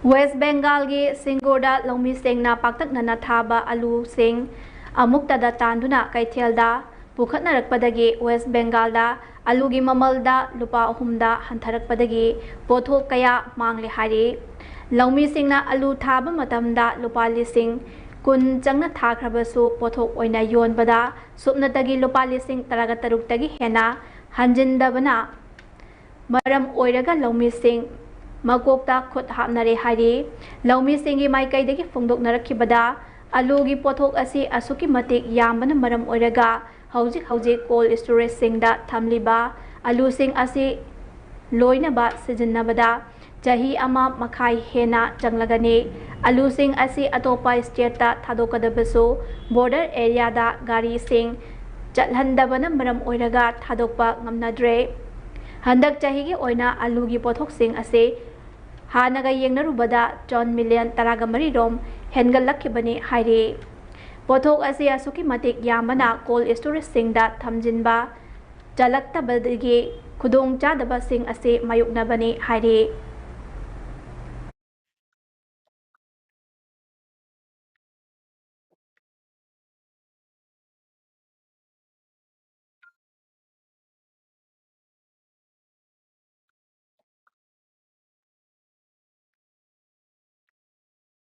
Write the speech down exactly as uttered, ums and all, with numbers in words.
West ꯕꯦꯡꯒꯥꯜꯒꯤ ꯁꯤꯡꯒꯨꯔꯗ ꯂꯧꯃꯤꯁꯤꯡꯅ ꯄꯥꯛꯇꯛꯅꯅ ꯊꯥꯕ ꯑꯂꯨꯁꯤꯡ ꯑꯃꯨꯛꯇꯗ ꯇꯥꯟꯗꯨꯅ ꯀꯩꯊꯦꯜꯗ ꯄꯨꯈꯠꯅꯔꯛꯄꯗꯒꯤ ꯋꯦꯁ ꯕꯦꯡꯒꯥꯜꯗ ꯑꯂꯨꯒꯤ ꯃꯃꯜꯗ ꯂꯨꯄꯥ ꯑꯍꯨꯝꯗ ꯍꯟꯊꯔꯛꯄꯗꯒꯤ ꯄꯣꯠꯊꯣꯛ ꯀꯌꯥ ꯃꯥꯡꯂꯦ ꯍꯥꯏꯔꯤ꯫ ꯂꯧꯃꯤꯁꯤꯡꯅ ꯑꯂꯨ ꯊꯥꯕ ꯃꯇꯝꯗ ꯂꯨꯄꯥ ꯂꯤꯁꯤꯡ ꯀꯨꯟ ꯆꯪꯅ ꯊꯥꯈ꯭ꯔꯕꯁꯨ ꯄꯣꯠꯊꯣꯛ ꯑꯣꯏꯅ ꯌꯣꯟꯕꯗ ꯁꯨꯞꯅꯇꯒꯤ ꯂꯨꯄꯥ ꯂꯤꯁꯤꯡ ꯇꯔꯥꯒ ꯇꯔꯨꯛꯇꯒꯤ ꯍꯦꯟꯅ ꯍꯟꯖꯤꯟꯗꯕꯅ ꯃꯔꯝ ꯑꯣꯏꯔꯒ ꯂꯧꯃꯤꯁꯤꯡ ꯃꯀꯣꯛꯇ ꯈꯨꯠ ꯍꯥꯞꯅꯔꯦ ꯍꯥꯏꯔꯤ꯫ ꯂꯧꯃꯤꯁꯤꯡꯒꯤ ꯃꯥꯏꯀꯩꯗꯒꯤ ꯐꯣꯡꯗꯣꯛꯅꯔꯛꯈꯤꯕꯗ, ꯑꯂꯨꯒꯤ ꯄꯣꯠꯊꯣꯛ ꯑꯁꯤ ꯑꯁꯨꯛꯀꯤ ꯃꯇꯤꯛ ꯌꯥꯝꯕꯅ ꯃꯔꯝ ꯑꯣꯏꯔꯒ ꯍꯧꯖꯤꯛ ꯍꯧꯖꯤꯛ ꯀꯣꯜ ꯁ꯭ꯇꯣꯔꯦꯖꯁꯤꯡꯗ ꯊꯝꯂꯤꯕ ꯑꯂꯨꯁꯤꯡ ꯑꯁꯤ ꯂꯣꯏꯅꯕ ꯁꯤꯖꯤꯟꯅꯕꯗ ꯆꯍꯤ ꯑꯃ ꯃꯈꯥꯏ ꯍꯦꯟꯅ ꯆꯪꯂꯒꯅꯤ꯫ ꯑꯂꯨꯁꯤꯡ ꯑꯁꯤ ꯑꯇꯣꯞꯄ ꯁ꯭ꯇꯦꯠꯇ ꯊꯥꯗꯣꯛꯀꯗꯕꯁꯨ ꯕꯣꯔꯗꯔ ꯑꯦꯔꯤꯌꯥꯗ ꯒꯥꯔꯤꯁꯤꯡ ꯆꯠꯍꯟꯗꯕꯅ ꯃꯔꯝ ꯑꯣꯏꯔꯒ ꯊꯥꯗꯣꯛꯄ ꯉꯝꯅꯗ꯭ꯔꯦ꯫ ꯍꯟꯗꯛ ꯆꯍꯤꯒꯤ ꯑꯣꯏꯅ ꯑꯂꯨꯒꯤ ꯄꯣꯠꯊꯣꯛꯁꯤꯡ ꯑꯁꯤ ꯍꯥꯟꯅꯒ ꯌꯦꯡꯅꯔꯨꯕꯗ ꯇꯟ ꯃꯤꯂꯤꯌꯟ ꯇꯔꯥꯒ ꯃꯔꯤ ꯔꯣꯝ ꯍꯦꯟꯒꯠꯂꯛꯈꯤꯕꯅꯤ ꯍꯥꯏꯔꯤ꯫ ꯄꯣꯠꯊꯣꯛ ꯑꯁꯤ ꯑꯁꯨꯛꯀꯤ ꯃꯇꯤꯛ ꯌꯥꯝꯕꯅ ꯀꯣꯜ ꯁ꯭ꯇꯣꯔꯦꯖꯁꯤꯡꯗ ꯊꯝꯖꯤꯟꯕ ꯆꯜꯂꯛꯇꯕꯗꯒꯤ ꯈꯨꯗꯣꯡꯆꯥꯗꯕꯁꯤꯡ ꯑꯁꯤ ꯃꯥꯌꯣꯛꯅꯕꯅꯤ ꯍꯥꯏꯔꯤ꯫